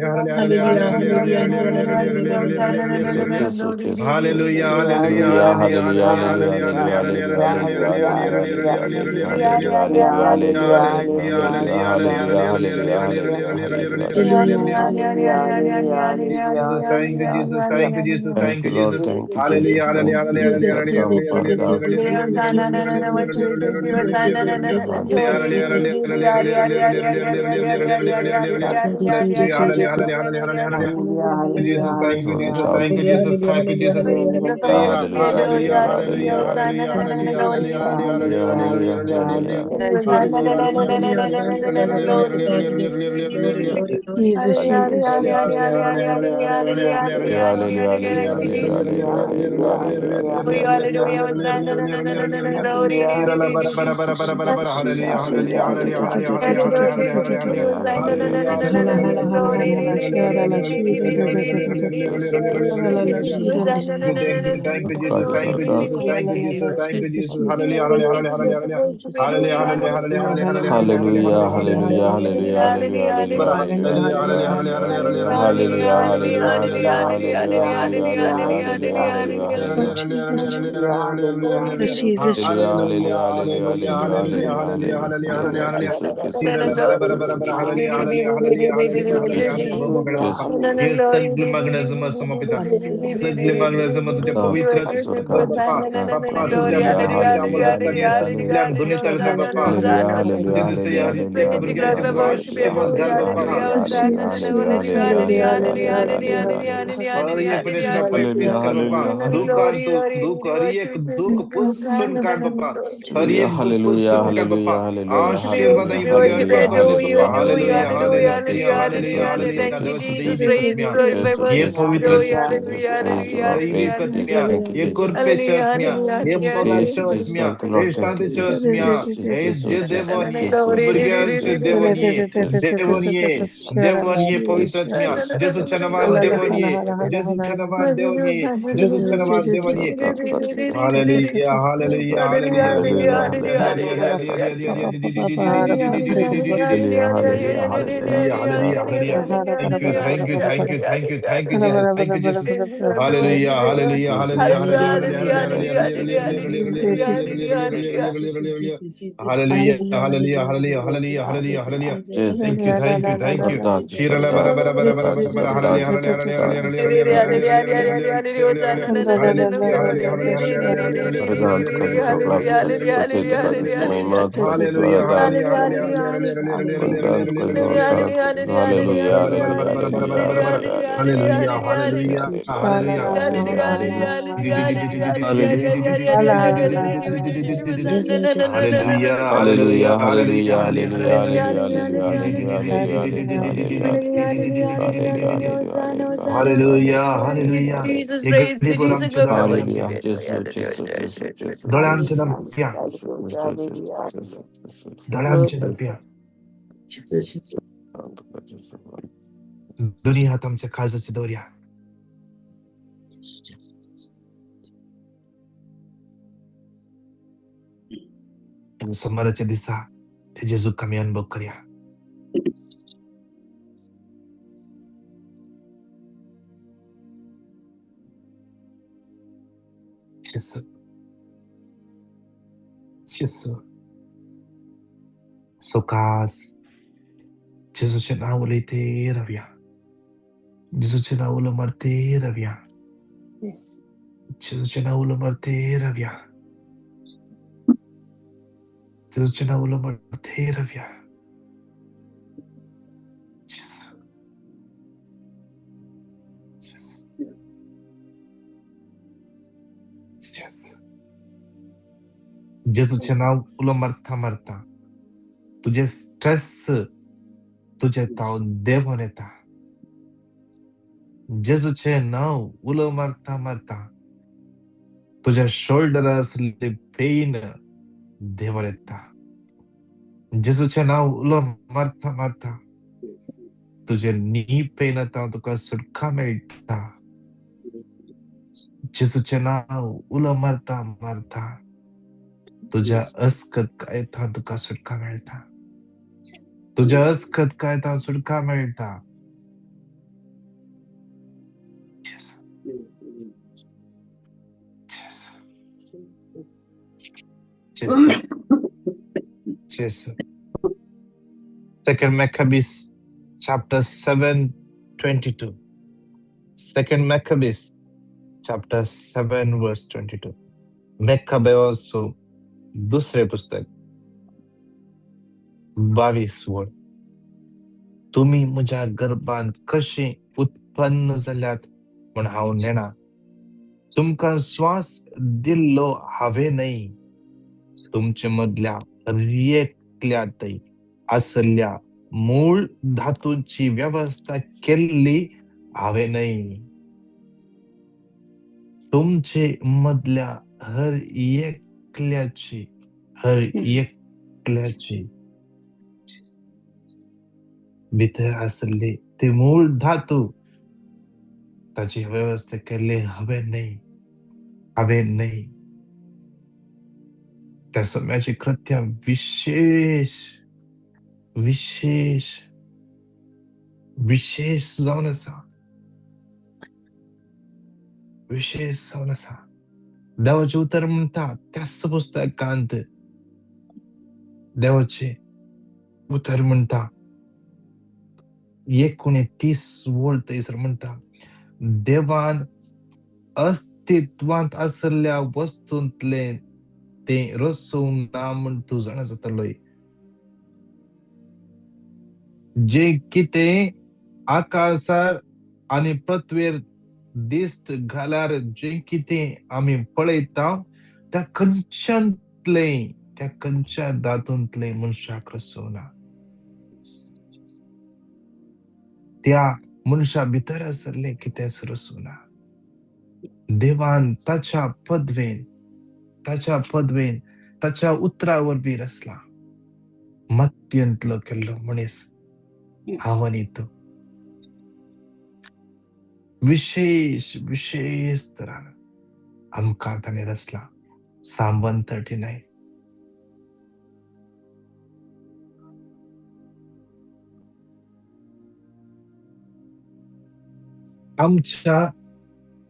Hallelujah, hallelujah, hallelujah, hallelujah. Jesu, Jesu, Jesu. Hallelujah, hallelujah, Hallelujah, hallelujah, hallelujah, hallelujah, hallelujah, hallelujah, hallelujah, hallelujah, hallelujah, hallelujah, hallelujah, hallelujah, hallelujah, hallelujah, hallelujah, hallelujah, hallelujah, Hallelujah, hallelujah. hallelujah. Jesus, thank you, Jesus, thank you, Jesus, Thank thank you, you, Lord. Jesus. Thank you, Hallelujah, Jesus. hallelujah, Thank you, hallelujah, Jesus. hallelujah, Sarkama Parga. hallelujah, Jesus, thank you, Jesus, thank you, Jesus, thank you, Jesus. Hallelujah, Hallelujah, hallelujah, hallelujah, hallelujah, hallelujah, hallelujah, hallelujah, hallelujah, hallelujah, hallelujah. Jesus, hallelujah, glory, glory, glory. Jesus, Jesus, Jesus. Hallelujah, hallelujah, hallelujah, hallelujah, hallelujah, hallelujah, Jesus, hallelujah, Jesus, Jesus, Jesus. Thank you, thank you, Jesus, thank you, Jesus, thank you, Jesus, thank you, Jesus. Hallelujah, hallelujah, hallelujah, hallelujah, hallelujah, hallelujah, Hallelujah, hallelujah, hallelujah, hallelujah, hallelujah, hallelujah, hallelujah, hallelujah, hallelujah, hallelujah, hallelujah, hallelujah, hallelujah, hallelujah, hallelujah, Oh, hallelujah. Jesus, Jesus, Jesus. Hallelujah, hallelujah, hallelujah, hallelujah, hallelujah, hallelujah, Jesus, Jesus, Jesus, Jesus, Jesus, Jesus, Jesus. हे सगळे मागण्याचं समर्पित Hallelujah. सगळे मागण्याचं तुझ्या पवित्र Sarkar, Sarkar, बाप्पा Sarkar, बाप्पा तुझ्या Hallelujah, मोगाच्या hallelujah, Amol हे hallelujah, सगळ्या hallelujah. दोन्ही तालुका बाप्पा Hallelujah, hallelujah, तुझे hallelujah, हर hallelujah, एक hallelujah, भुरग्यांचे तुझा hallelujah, आशीर्वाद घाल hallelujah, बाप्पा hallelujah, Jesus, hallelujah, Jesus, hallelujah, hallelujah, hallelujah, hallelujah, hallelujah, hallelujah. हर एक परेशानी Hallelujah, पैस कर बाप्पा hallelujah, hallelujah. दुकान तू दुःख हर एक दुःख पुसून काढ बाप्पा हर Hallelujah, एक दुःख hallelujah, पुसून काढ बाप्पा hallelujah, hallelujah, आशीर्वाद hallelujah, आणि भुरग्यांवर hallelujah, करून दे बाप्पा hallelujah, hallelujah hallelujah, hallelujah. Hallelujah Jesus, hallelujah Jesus, Jesus, hallelujah Jesus, देवाची Jesus, दैवी आत्म्या Jesus, हे Jesus, पवित्र Jesus, Jesus, praise the Lord, दैवी praise Jesus, आत्म्या thank you, हे Jesus. कृपेची आत्म्या हे Praise मोगाची Jesus, आत्म्या thank you, हे Lord, thank you, शांतीची Jesus, आत्म्या Jesus, हे Jesus, जे Jesus, देवानी Jesus, Jesus, भुरग्यांचे Jesus, देवानी Jesus, देवानी Jesus, Jesus, देवानी पवित्र Jesus, आत्म्या Jesus, जेसूच्या Jesus. नावान देवानी जेसूच्या नावान देवानी जेसूच्या नावान देवानी hallelujah hallelujah hallelujah Hallelujah, hallelujah, hallelujah, hallelujah, hallelujah, hallelujah hallelujah. Hallelujah. Thank you, thank you, thank you, thank you, thank you, Jesus, thank you, Jesus. Hallelujah, hallelujah, Jesus, hallelujah, thank you, hallelujah, Lord. hallelujah, Thank you, Jesus. hallelujah, Jesus, hallelujah, hallelujah, hallelujah, hallelujah, hallelujah, hallelujah, hallelujah, hallelujah. Jesus, Thank you, thank you, thank you. Sartaj, Shirala Sartaj, bara bara bara bara Sartaj, bara bara hallelujah, Sartaj, hallelujah, Sartaj, hallelujah, Sartaj. hallelujah, hallelujah, hallelujah, hallelujah, Vedant का जो प्राप्त स्तुति का जो महिमा का जो hallelujah, आराधना hallelujah, hallelujah, वंदन का जो साथ hallelujah hallelujah hallelujah hallelujah, hallelujah hallelujah, hallelujah. Hallelujah hallelujah hallelujah Hallelujah, hallelujah hallelujah, hallelujah, hallelujah hallelujah, hallelujah hallelujah hallelujah hallelujah hallelujah hallelujah hallelujah hallelujah, hallelujah hallelujah. हे घडीभर आमच्या दोळ्यांनी हालेलुया दामया, जेसु जेसु जेसु जेसु दोळे जेसु आमचे दामया, जेसु जेसु जेसु जेसु दोळे आमचे दामया. जेसु दोन्ही हात आमच्या काळजाचे दवरया. आनी सोमाराच्या दिसा ते जेजूक आमी अनुभव करया. जेसू, जेसू, सवकास जेजूचें नांव उलयते रावया. जेजूचें नांव उलो मारते रावया. जेजूचें नांव उलो मारते रावया. जेजूचें नांव उलो मारते रावया. जेसू, जेसू, जेसू. जेजूचें नांव उलो मारता मारता तुजें स्ट्रेस तुजें ताव देंवोन येता. जेजूचें नांव उलो मारता मारता तुज्या शोल्डरार आसलेली पेन देंवोन येता. जेजूचें नांव उलो मारता मारता तुजें नी पेन आतां तुका सुटका मेळटा. जेजूचें नांव उलो मारता मारता तुज्या अस्कत कायतां तुका सुटका मेळटा. तुज्या अस्कत कायतां सुटका मेळटा. जेजू, जेजू, जेजू. Second Maccabees chapter 7:22. Second Maccabees chapter 7 verse 22. Maccabees दुसरें पुस्तक 22 वळ. तुमी म्हज्या गर्भांत कशें उत्पन्न जाल्यात म्हूण हांव नेणा, तुमकां स्वास दिल्लो हांवें न्हय, तुमचे मदल्या हर एकल्यातय आसल्या मूळ धातूची वेवस्था केल्ली हांवें न्हय. तुमचे मदल्या हर एकल्याची, हर एकल्याची भितर आसली ती मूळ धातू ताची वेवस्था केल्ली हांवें न्हय, हांवें न्हय. त्या सोम्याची कृत्यां विशेश विशेश विशेश जावन आसा, विशेश जावन आसा. देवाचें उतर म्हणटा त्याच पुस्तकांत देवाचें उतर म्हणटा 29 वळ थंयसर म्हणटा, देवान अस्तित्वांत आसल्या वस्तूंतलें तें रचूंक ना म्हूण तूं जाणा जातलोय. जें कितें आकाशार आनी पृथ्वीर दिश्ट घाल्यार जें कितें आमी पळयता त्या खंयच्यांतलें, त्या खंयच्या धातूंतलें मनशाक रचोवना. त्या मनशा भितर आसलें कितेंच रचूना. देवान ताच्या पदवेन, ताच्या पदवेन, ताच्या उतरा वरवीं रचला. मत्यंतलो केल्लो मनीस हांव आनी तूं विशेश विशेश तरान आमकां ताणें रचला. Psalm 139. आमच्या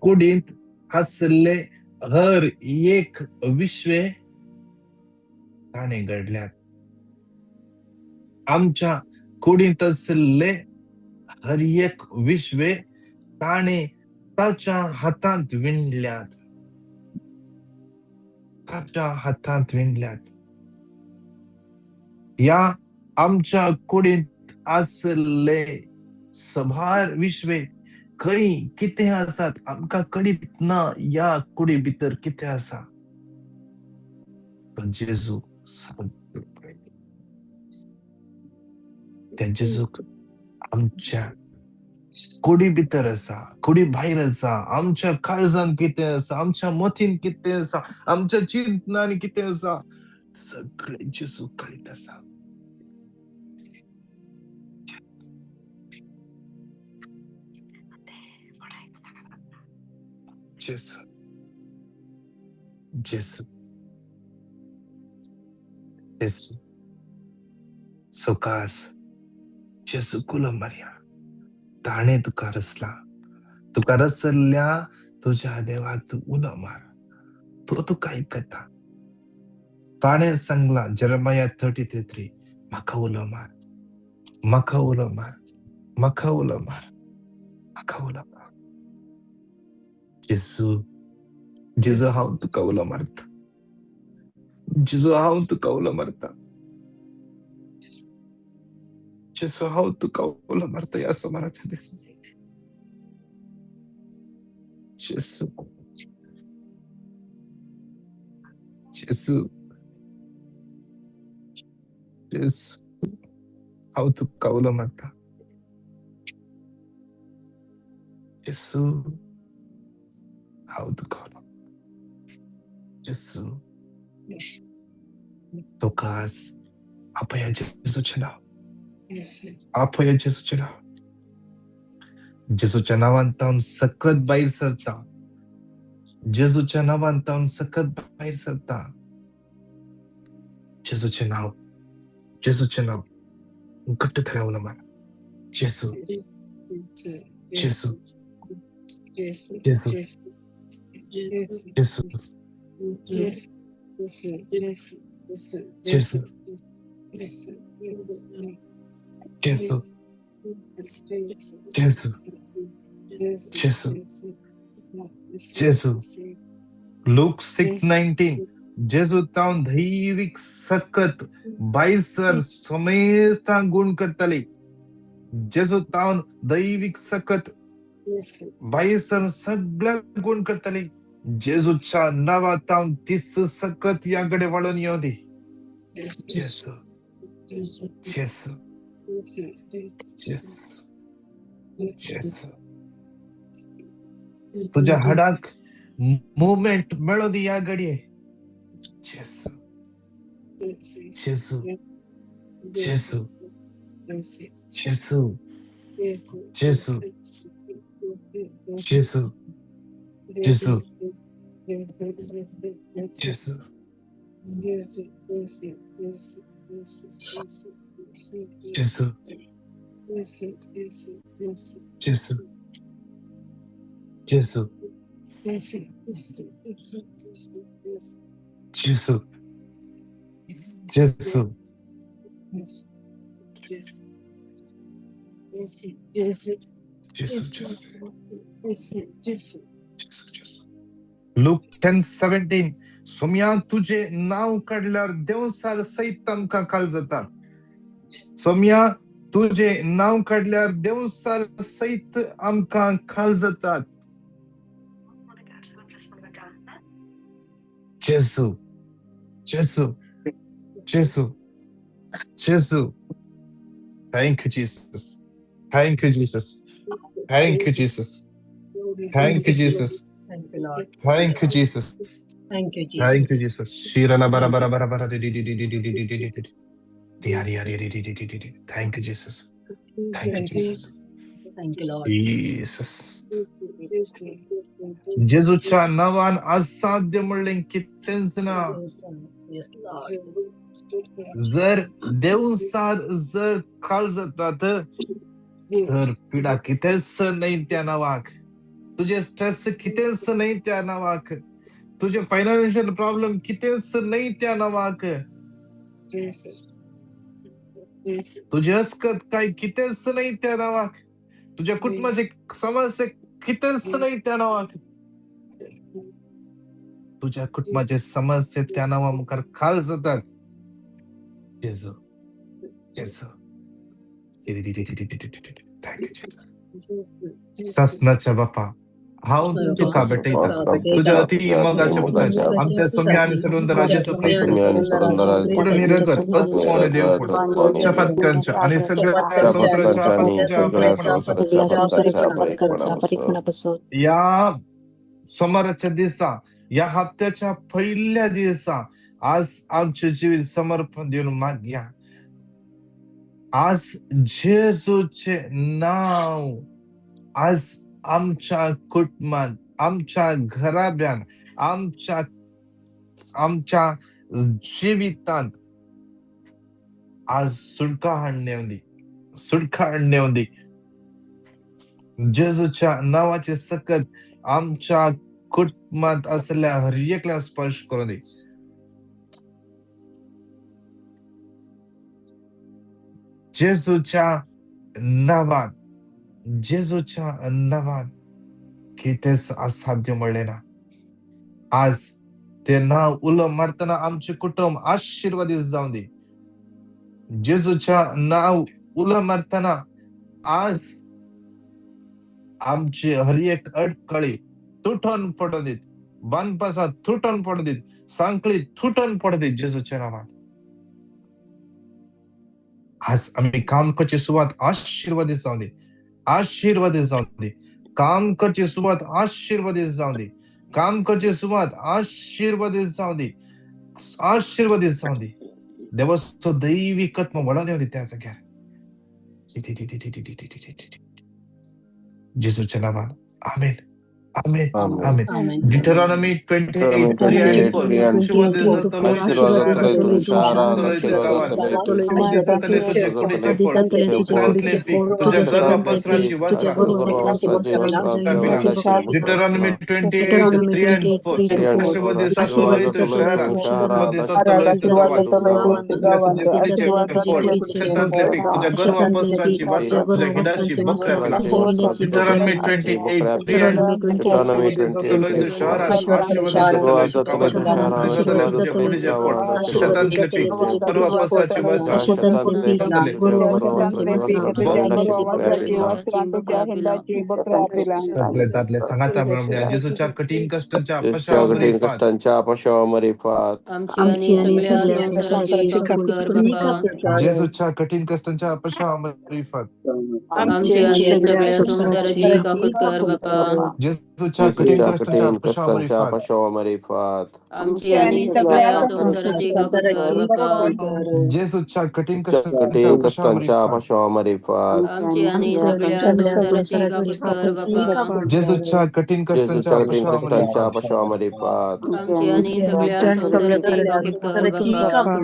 कुडींत आशिल्ले हर एक विश्वे ताणें घडल्यात. आमच्या कुडींत आशिल्ले हर एक विश्वे ताणें ताच्या हातांत विणल्यात, ताच्या हातांत विणल्यात. ह्या आमच्या कुडींत आशिल्ले सभार विश्वे खंय कितें आसात आमकां कळीत ना. ह्या कुडी भितर कितें आसा तो जेजू सगळें पळयता. त्या जेजूक आमच्या कुडी भितर आसा, कुडी भायर आसा, आमच्या काळजान कितें आसा, आमच्या मतीन कितें आसा, आमच्या चिंतनान कितें आसा, सगळें जेजू कळीत आसा. जेजू, जेजू, जेजू, सोकास जेजू उलो मारया. ताणें तुका रचला, तुका रचल्ल्या तुज्या देवाक तूं उलो मार, तो तुका आयकता. ताणें सांगलां जेरमाया 33:3, म्हाका उलो मार, म्हाका उलो मार, म्हाका उलो मार, म्हाका उलो मार. जेजू, जेजू हांव तुका उलो मारता, जेजू हांव तुका उलो मारता, जेजू हांव तुका उलो मारता ह्या सोमाराच्या दिसा. जेजू, जेजू, जेजू हांव तुका उलो मारता. जेजू हांव तुका उलो, जेजू तुकाच आपया जेजूचें नांव, आपया जेजूचें नांव. जेजूच्या नांवान तावन सकत भायर सरता, जेजूच्या नांवान तावन सकत भायर सरता. जेजूचें नांव, जेजूचें नांव घट्ट थळ्या उलो मार. जेजू, जेजू, जेजू, जेजू, जेजू, जेजू, जेजू, जेजू, जेजू. लूक 6:19. जेजू तावन दैवीक सकत भायर सर समेस्तांक गुण करताली. जेजू तावन दैवीक सकत भायर सर सगळ्यांक गुण करताली. जेजूच्या नांवा तावन तीच सकत ह्या कडेन वाडून येवं दी. जेजू, जेजू, जेजू, जेजू. तुज्या हाडाक मुवमेंट मेळों दी ह्या घडये. जेजू, जेजू, जेजू, जेजू, जेजू, जेजू, जेजू, जेजू, जेजू, जेजू, जेजू, जेजू, जेजू, जेजू, जेजू, जेजू. लूक 10:17. सोम्या तुझे नांव काडल्यार देवसार सयत आमकां काल जाता. सोम्या तुझे नांव काडल्यार देवसार सयत आमकां खाल जातात. जेजू, जेजू, जेजू, जेजू. Thank you Jesus, thank you Jesus, thank you Jesus, thank you Jesus, Thank you, Lord. Thank you Jesus, Thank you, thank you Jesus. Jesus. शिरला बरा बरा बरा बरा D D D D D D D D D D D Hari Hari D D D D D D. Thank you Jesus, thank you Thank you, Jesus. Jesus. Thank you, Lord. Jesus. Jesus. जेजूच्या नांवान असाध्य म्हणलें कितेंच ना. Yes, yes, Lord. जर देवसार जर खाल जातात तर पिडा कितेंच न्हय त्या नांवाक. तुजे स्ट्रेस कितेंच न्हय त्या नांवाक. तुजे फायनान्शियल प्रॉब्लम कितेंच न्हय त्या नांवाक. तुजे अस्कत काय कितेंच न्हय त्या नांवाक. तुज्या कुटुंबाचे समस्या कितेंच न्हय त्या नांवाक. तुज्या कुटुंबाचे समस्या त्या नांवा मुखार खाल जातात. जेजू, जेजू. Thank you Jesus. सासनाच्या बापा, हांव तुका भेटयता तुज्या अति मोगाच्या पुतान आमच्या सोम्या आनी सर्वंदरा जेजू क्रिस्त पुढे निरगत अत्मोने देव पुढे चपातकांच्या आणि सगळ्या संसाराच्या आपत्तीच्या या सोमाराच्या दिसा, या हप्त्याच्या पहिल्या दिसा आज आमचे जिवीत समर्पण देऊन मागया. आज जेजूचे नाव आज आमच्या कुटुंबात, आमच्या घराब्यात, आमच्या आमच्या जिवितांत आज सुटका हाडणे दी, सुटका हाडणे दी. जेजूच्या नावाचे सकत आमच्या कुटुंबात असल्या हर एकल्या स्पर्श करून दे. जेजूच्या नावान, जेजूच्या नावान कितेंच असाध्य म्हणलें ना. आज ते नाव उलो मारतना आमचे कुटुंब आशीर्वादीत जावं दी. जेजूच्या नाव उलो मारतना आज आमची हर एक अडकळी तुटून पडून दीत, बांदपासा तुटून पडून दीत, सांकळी तुटून पडून दीत जेजूच्या नावान. आज आमी काम करची सुवात आशीर्वादीत जावं दी, आशीर्वादीत जावं दी. काम करची सुवात आशीर्वादीत जावं दी, काम करची सुवात आशीर्वादीत जावं दी, आशीर्वादीत जावं दी. देवाचो दैवीक आत्मा व्हडोवन येवं दी त्या जाग्यार. जेजूच्या नावान आमेन, आमेन, आमेन. आमेन. Deuteronomy Deuteronomy 28:3 and 28, 4. 3 and आशीर्वाद 4. जातलो आशीर्वाद तुझ्या जातले शहरांत, तुझ्या शहरांत, आशीर्वाद आशीर्वाद जातले जातले तुझ्या तुझ्या कुडीचें कुडीचें फोड, फोड, शेतांतलें पीक, तुझ्या गर्भवस्त्राची वस्त्रां, Deuteronomy 28:3 and 4. आशीर्वाद जातलो तुझ्या शहरांत, आशीर्वाद जातलो तुझ्या गांवांत, तुझ्या कुडीचें फोड, शेतांतलें पीक, तुझ्या गर्भवस्त्राची वस्त्रां, तुझ्या हिडाची बकऱ्या पिलां. Deuteronomy 28:3 and 4. Deuteronomy आशीर्वाद जातलो 28, तुझ्या 3, 4. शहरांत, आशीर्वाद आशीर्वाद जातलो जातले तुझ्या तुझ्या गांवांत, शहरांत, जातले आशीर्वाद तुझ्या जातले कुडीचें तुझ्या फोड, गांवांत, आशीर्वाद शेतांतलें जातले पीक, तुझ्या गर्भवस्त्राची वस्त्रां, शेतांतलें पीक, जातले. तुझ्या गर्भवस्त्राची वस्त्रां, तुझ्या हिंडाची बकऱ्या पिलां. सगळे दादले सांगाता म्हणून जेजूच्या कठीण कष्टांच्या जेजूच्या कठीण पशाव कष्टांच्या पशावमरिफात. आमची आणि सगळ्या संसाराची काकूत कर बापा. जेजूच्या कठीण कष्टांच्या पशावमरिफात. आमची आणि सगळ्या संसाराची काकूत कर बापा. जेजूच्या कठीण जेजूच्या कष्टांच्या कठीण कष्टांच्या पशावमरिफात. पशावमरिफात. आमची आणि सगळ्या संसाराची काकूत कर बापा. जेजूच्या कठीण कठीण कष्टांच्या कष्टांच्या पशावमरिफात. पशावमरिफात. आमची आणि सगळ्या संसाराची काकूत कर बापा. जेजूच्या कठीण जेजूच्या कष्टांच्या कठीण कष्टांच्या पशावमरिफात. पशावमरिफात. आमची आणि सगळ्या संसाराची काकूत कर बापा.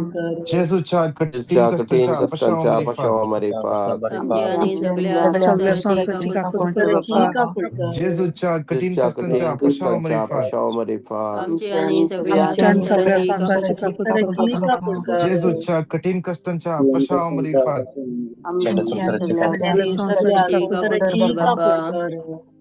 जेजूच्या कठीण जेजूच्या कठीण कष्टांच्या कष्टांच्या पशावमरिफात. पशावमरिफात. आमची आणि सगळ्या संसाराची काकूत कर बापा. जेजूच्या कठीण जेजूच्या कष्टांच्या कठीण कष्टांच्या पशावमरिफात. पशावमरिफात. आमची आणि सगळ्या संसाराची काकूत कर बापा. जेजूच्या कठीण कष्टांच्या पशावमरिफात. संसाराची काकूत कर बापा.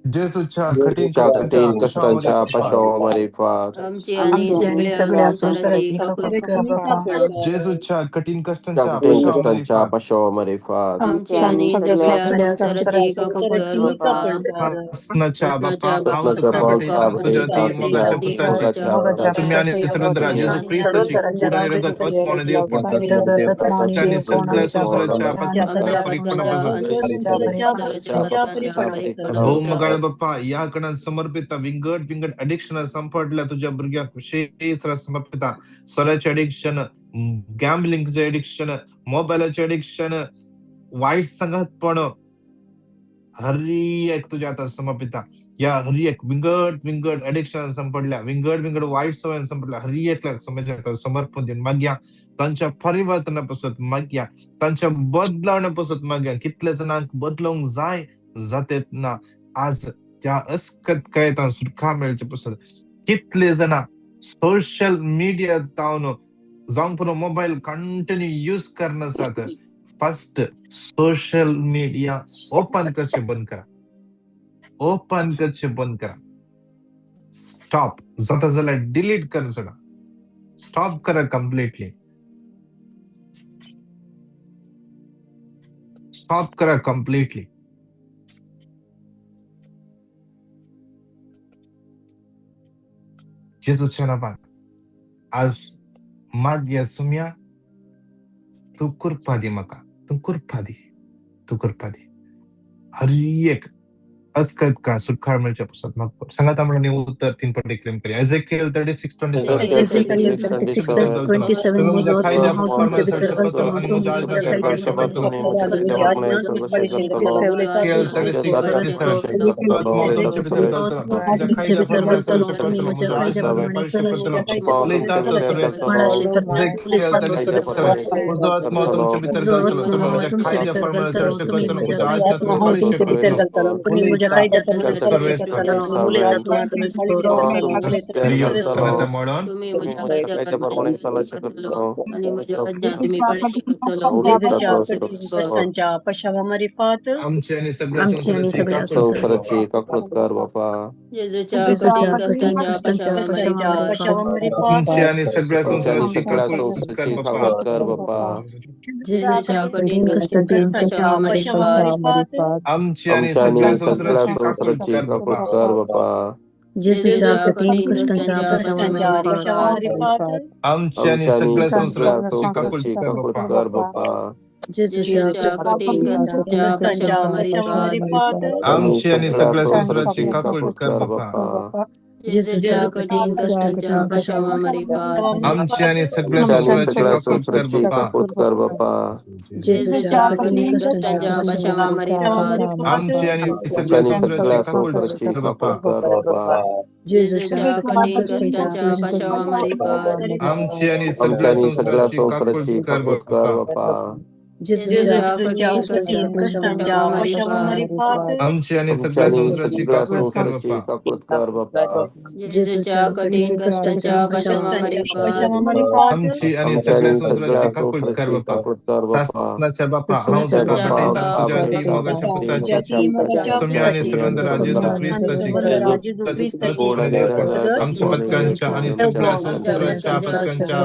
जेजूच्या कठीण जेजूच्या कष्टांच्या कठीण कष्टांच्या पशावमरिफात. पशावमरिफात. आमची आणि सगळ्या संसाराची काकूत कर बापा. जेजूच्या कठीण कष्टांच्या कठीण कष्टांच्या पशावमरिफात. पशावमरिफात. आमची आणि सगळ्या संसाराची काकूत कर बापा. प्रस्नाच्या बापा, प्रश्नाच्या हांव बापा, तुका हांव भेटयतां तुका तुज्या भेटयतां ती तुज्या मोगाच्या ती पुताची, मोगाच्या पुताची, तुमी आनी सर्वंतरा जेजू क्रिस्ताची कूड आनी रगत अचमावणे देवपण, तुमच्या आनी सगळ्या संवसाराच्या पातकांच्या फरीकपणा पासत. भोव बाप्पा, ह्या कणान समर्पिता विंगड विंगड अडिक्शनां संपडल्या तुज्या भुरग्यांक विशेष समर्पिता. सोऱ्याचें एडिक्शन, गॅम्बलिंगचें एडिक्शन, मोबायलाचें एडिक्शन, वायट सांगातपण, हर एक तुज्या हातात समर्पिता. या हर एक विंगड विंगड एडिक्शन संपडल्या, विंगड विंगड वायट सवयी संपडल्या, हर एकल्याक समाजा हातात समर्पण दिवन मागया तांच्या परिवर्तना पासत, मागया तांच्या बदलावण्या पासत, मागया कितले जाणांक बदलोवंक जाय जातेत ना आज त्या अस्कत कायतान सुटका मेळचे पासत. कितले जाणां सोशल मिडिया तावन जावंक पुरो मोबायल कंटिन्यू यूज करनासात. फर्स्ट सोशल मिडिया ओपन करचे बंद करा, ओपन करचे बंद करा, स्टॉप जाता जाल्यार डिलीट कर सोडा, स्टॉप करा कम्प्लिटली, स्टॉप करा कम्प्लिटली. जेजूच्या नांवान आज मागया सुम्या, तूं कृपा दी म्हाका, तूं कृपा दी, तूं कृपा दी. हर एक अस्कत का सुटकार मेळचे पासत म्हाका सांगाता म्हणून उत्तर 3 पटी क्लेम करी. Ezekiel 36:27. Ezekiel 36:27. तुम्ही म्हज्या कायद्या तुमचे भितर करतलो आनी म्हज्या आज्ञा पाळशे करतलो. Ezekiel 36:27. आत्मा तुमचे भितर घालतलो, तुमच्या कायद्या प्रमाणे चलचे करतलो, म्हज्या आज्ञा पाळशे करतलो. उलयता तो सगळे. Ezekiel 36:7. म्हजो आत्मा तुमचे भितर घालतलो, तुमी म्हज्या कायद्या प्रमाणे चलचे करतलो, म्हज्या आज्ञा तुमी पाळशे करतलो. उलयता सर्वे म्हणून तुम्ही म्हज्या कायद्या प्रमाणे चलचे करतलो आणि म्हज्या आज्ञा तुमी पाळशे करतलो. जेजूच्या कठीण कष्टांच्या पशावमरिफात. आमचे आणि सगळ्या आमची आणि संसाराची सगळ्या काकूत कर संसाराची बाबा. काकूत कर बापा. जेजूच्या जेजूच्या कठीण कठीण कष्टांच्या कष्टांच्या पशावमरिफात. पशावमरिफात. आमचे आणि सगळ्या आमच्या आणि संसाराची सगळ्या काकूत कर संसाराची बाबा. काकूत कर बापा. जेजूच्या कठीण कष्टांच्या कष्टांच्या पशावमरिफात. आमची आणि आमच्या आणि सगळ्या सगळ्या संसाराची काकूत संसाराची कर काकूत बाबा. कर बापा. जेजूच्या जेजूच्या कठीण कठीण कष्टांच्या कष्टांच्या पशावमरिफात. पशावमरिफात. आमची आणि आमच्या आणि सगळ्या सगळ्या संसाराची काकूत संसाराची कर काकूत बाबा. कर बापा. जेजूच्या जेजूच्या कठीण कष्टांच्या कष्टांच्या पशावमरिफात. पशावमरिफात. आमच्या आणि आमची आणि सगळ्या सगळ्या संसाराची संसाराची काकूत काकूत कर कर बाबा. बापा. जेजूच्या कठीण कश्टांच्या पाशावा मरिपात आमची आणि सगळ्या आमच्या आणि संसाराची सगळ्या काकूट कर संसाराची बापा. काकूट कर बापा. जेजूच्या कठीण कष्टांच्या पाशावा मरिपात. आमची आणि आमच्या सगळ्या आणि संसाराची सगळ्या काकूट संसाराची कर बापा. काकूट कर बापा. जेजूच्या जेजूच्या कठीण कठीण कष्टांच्या कष्टांच्या पाशावा मरिपात. आमची आणि आमच्या सगळ्या आणि सगळ्या संसाराची काकूट संसाराची कर काकूट कर बापा. बापा. जेजूच्या जेजूच्या कठीण कठीण कष्टांच्या कष्टांच्या पाशावा पाशावा मरिपात. मरिपात. आमची आणि आमच्या सगळ्या आणि संसाराची सगळ्या काकूट कर संसाराची बापा. काकूट कर बापा. जेजूच्या कठीण कष्टांच्या पाशावा मरिपात. आमची आणि आमच्या सगळ्या आणि संसाराची सगळ्या काकूट कर संसाराची बापा. काकूट कर बापा. सासनाच्या बापा, हांव सासनाच्या तुका बापा, भेटयतां तुका तुज्या अती भेटयतां मोगाच्या तुज्या पुताची अती मोगाच्या सुम्या आणि पुताची सुरंदरा आणि जेजू सुरंदरा क्रिस्ताची जेजू गोड आणि आणि देवपण रंगाच्या आमच्या पत्कांच्या आणि सगळ्या संसाराच्या पत्कांच्या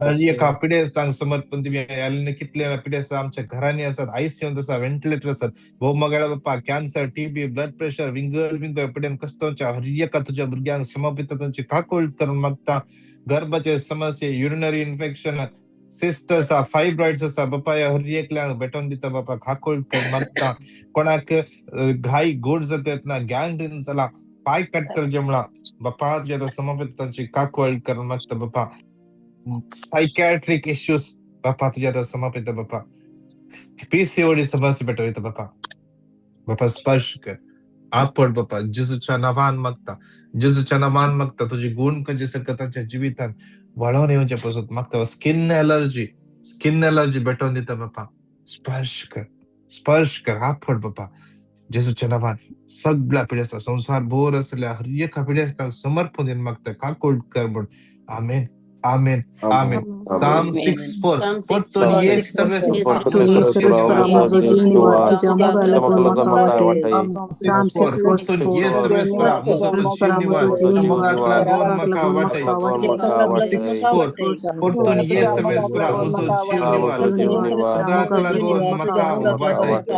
हर एका पिडेस्तांक समर्पण दिवया. आलेले कितले पिडेस्त आमच्या घरांनी आसात, आयसीयूंत आसा, व्हेंटिलेटर आसात. भोव मोगाळ्या बाप्पा, कॅन्सर, टीबी, ब्लड प्रेशर, विंगड विंगड पिडेन कश्टांच्या हर एका तुझ्या भुरग्यांक समर्पित तांची काकूळ करून मागता. गर्भाचे समस्ये, युरिनरी इन्फेक्शन, सिस्ट आसा, फायब्रॉइड्स आसा, बापा ह्या हर एकल्यांक भेटोवन दिता बापा, काकूळ करून मागता. कोणाक घाई गोड जाता येतना, गँग्रीन जाला, पाय काडटर जेमळा बापा, तुज्या आतां समर्पित तांची काकूळ करून मागता बापा. सायकॅट्रिक इश्यूज बापा, तुझ्या आतां समर्पित बापा. पीसीओडी समस्या पेटवता बापा. बापा स्पर्श कर, आपड बापा, जेजूच्या नांवान मागता, जेजूच्या नांवान मागता. तुजी गुण खंयचे सारकें तांच्या जिवितान वाडोवन येवचे पासत मागता. स्किन एलर्जी, स्किन एलर्जी भेटोवन दिता बापा. स्पर्श कर, स्पर्श कर, आपड बापा, जेजूच्या नांवान. सगळ्या पिडेस्तां, संवसार भर आसल्या हर एका पिडेस्तांक समर्पण दिवन मागता, काकूट कर म्हूण. आमेन, आमेन, आमेन. साम 6:4. परतून ये सर्वेस्परा. तुझी सर्वेस्परा म्हजो जीव निवार, तुज्या मोगा लागून म्हाका वाटय. साम 6:4. 6 परतून verse ये 4. सर्वेस्परा म्हजो जीव सर्वेस्परा निवार, म्हजो जीव तुज्या निवार, मोगाक लागून तुज्या म्हाका लागून वाटय. म्हाका वाटय. 6:4. परतून ये सर्वेस्परा म्हजो जीव निवार, जीव निवार, तुज्या मोगाक मोगाक लागून लागून म्हाका म्हाका वाटय. वाटय.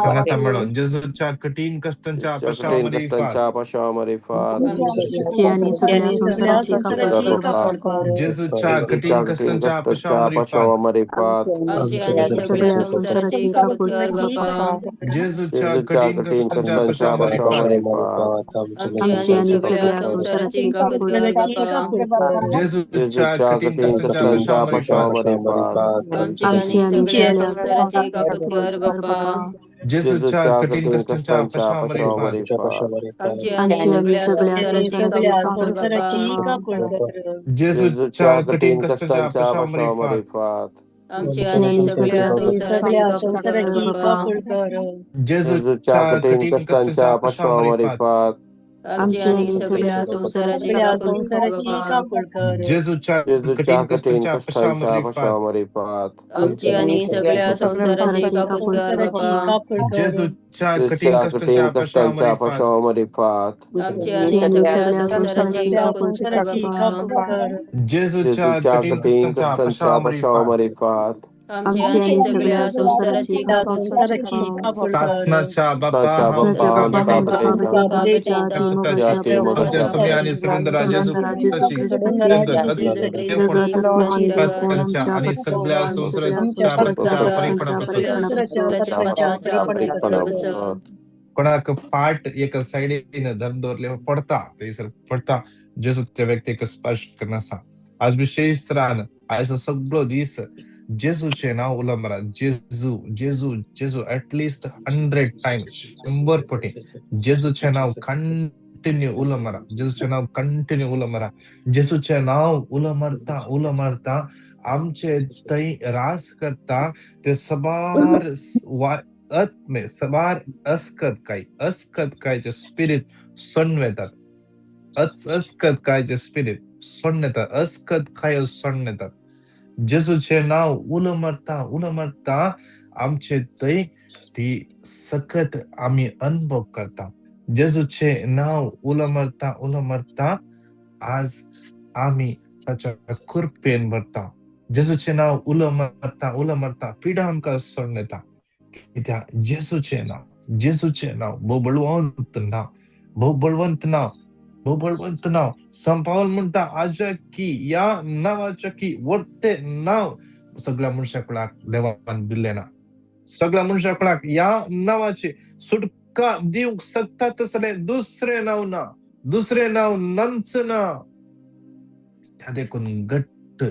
सांगाता म्हणून जेजूच्या कठीण कश्टांच्या कठीण पशामरी फार. कश्टांच्या पाशामरिफात. आमची आणि सगळ्या संसाराची काकूट कर. जेजूच्या जेजूच्या कठीण कठीण कश्टांच्या कश्टांच्या पशामरी फार. पाशामरिफात. आमची आणि सगळ्या सगळ्या संसाराची संसाराची काकूट काकूट कर कर बापा. बापा. जेजूच्या जेजूच्या कठीण कठीण कश्टांच्या कश्टांच्या पशामरी फार. पाशामरिफात. आमची आमची आणि आणि सगळ्या सगळ्या संसाराची संसाराची काकूट काकूट कर कर. बापा. जेजूच्या जेजूच्या कठीण कठीण कश्टांच्या कश्टांच्या पशामरी फार. पाशामरिफात. आमची आमची आणि आणि सगळ्या सगळ्या संसाराची संसाराची काकूट काकूट कर कर बापा. बापा. जेजूच्या जेजूच्या कठीण कठीण कश्टांच्या कश्टांच्या पशामरी फार. पाशामरिफात. आमची आणि आमची आणि सगळ्या सगळ्या संसाराची संसाराची काकूट कर काकूट कर बापा. बापा. जेजूच्या जेजूच्या कठीण कठीण कश्टांच्या कश्टांच्या पशामरी फार. पाशामरिफात. आमची आमची आणि आणि सगळ्या सगळ्या संसाराची काकूट कर संसाराची बापा. जेजूच्या जेजूच्या कठीण कठीण कश्टांच्या कश्टांच्या पशामरी फार. पाशामरिफात. आमची आमची आणि आणि सगळ्या सगळ्या संसाराची काकूट कर बापा. जेजूच्या जेजूच्या कठीण कठीण कश्टांच्या कश्टांच्या पशामरी फार. पाशामरिफात. आमची आणि सगळ्या संसाराची संसाराची काकूट काकूट कर कर बापा. जेजूच्या कठीण जेजूच्या कठीण कश्टांच्या कश्टांच्या पशामरी फार. पाशामरिफात. आमची आमची आणि आणि सगळ्या सगळ्या संसाराची संसाराची काकूट काकूट कर कर बापा. बापा. जेजूच्या जेजूच्या कठीण कठीण कश्टांच्या कश्टांच्या पशामरी फार. पाशामरिफात. आमची आमची आणि आणि सगळ्या सगळ्या संसाराची संसाराची काकूट काकूट कर कर बापा. बापा. सासनाच्या बापा, सासनाच्या हांव बाप्पा, सासनाच्या तुका हांव बापा, तुका हांव भेटयतां तुका भेटयतां भेटयतां तुका ती भेटयतां पुताची मोगाच्या तुझ्या आमच्या मोगाच्या सुम्या पुताची आणि सुरेंद्रा जेजू सुरेंद्रा जेजू क्रिस्ताची ख्रिस्ताची रगत रगत आत्मा आणि देवपण पत्कांच्या आमच्या आणि सगळ्या पत्कांच्या आणि सगळ्या संसाराच्या संसाराच्या पत्कांच्या पत्कांच्या फरीपणापासून. फरीपणापासून. फरीपणापासून. कोणाक पाट एका सायडीन धरून दवरले पडता, थंयसर पडता. जेजूच्या व्यक्तीक स्पर्श करना आसा. आज विशेश तरान आयचो सगळो दीस जेजूचें नांव उलो मारा. जेजू, जेजू, जेजू एटलिस्ट 100 टायम्स, 100 पटी जेजूचें नांव कंटिन्यू उलो मारा. जेजूचें नांव कंटिन्यू उलो मारा. जेजूचें नांव उलो मारता, उलो मारता आमचे थंय रास करता ते सबार आत्मे, सबार अस्कत काय, अस्कत कायचे स्पिरीट सोडून येतात. अस्कत कायचे स्पिरीट सोडून येतात. अस्कत काय सोडून येतात. जेजूचें नांव उलो मारता, उलो मारता आमचे थंय ती सकत आमी अनुभव करता. जेजूचें नांव उलो मारता, उलो मारता आज आमी ताच्या कृपेन भरता. जेजूचें नांव उलो मारता, उलो मारता पिडा आमकां सोडून येता. कित्याक जेजूचें नांव, जेजूचें नांव भोव बळवंत नांव, भोव बळवंत नांव, भोव बळवंत नांव. संत पावल म्हणटा, आजा की ह्या नांवाच्या की वर्ते नांव सगळ्या मनशा कुळाक देवान दिल्लें ना. सगळ्या मनशा कुळाक ह्या नांवाचे सुटका म्हाका दिवंक शकता तसलें दुसरें नांव ना, दुसरें नांव नाच ना. त्या देखून घट्ट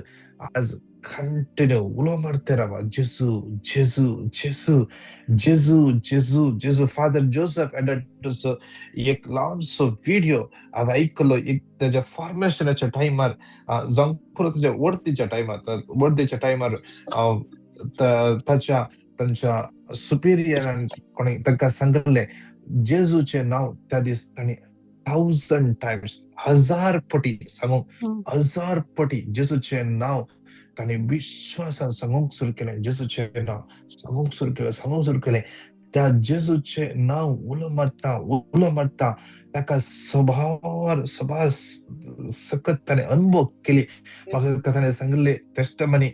आज कंटिन्यू उलो मारते रावा, जेजू जेजू जेजू जेजू जेजू जेजू. फादर जोसेफ एडटूचो एक ल्हानसो व्हिडियो हांवें आयकलो. एक तेज्या फॉर्मेशनाच्या टायमार जावंक पुरो, तेज्या वर्दीच्या टायमार, वर्दीच्या टायमार ताच्या तांच्या सुपिरियरान कोणी तांकां सांगिल्लें जेजूचें नांव. त्या दीस तांणी 1000 टायम्स, 1000 पटी सांगूंक, 1000 पटी जेजूचें नांव तांणी विश्वासान सांगूंक सुरू केलें. जेजूचें नांव सांगूंक सुरू केलें, सांगूंक सुरू केलें. त्या जेजूचें नांव उलो मारता उलो मारता ताका सभार सभार सकत ताणें अनुभव केली. म्हाका ताणें सांगिल्लें टेस्टमनी,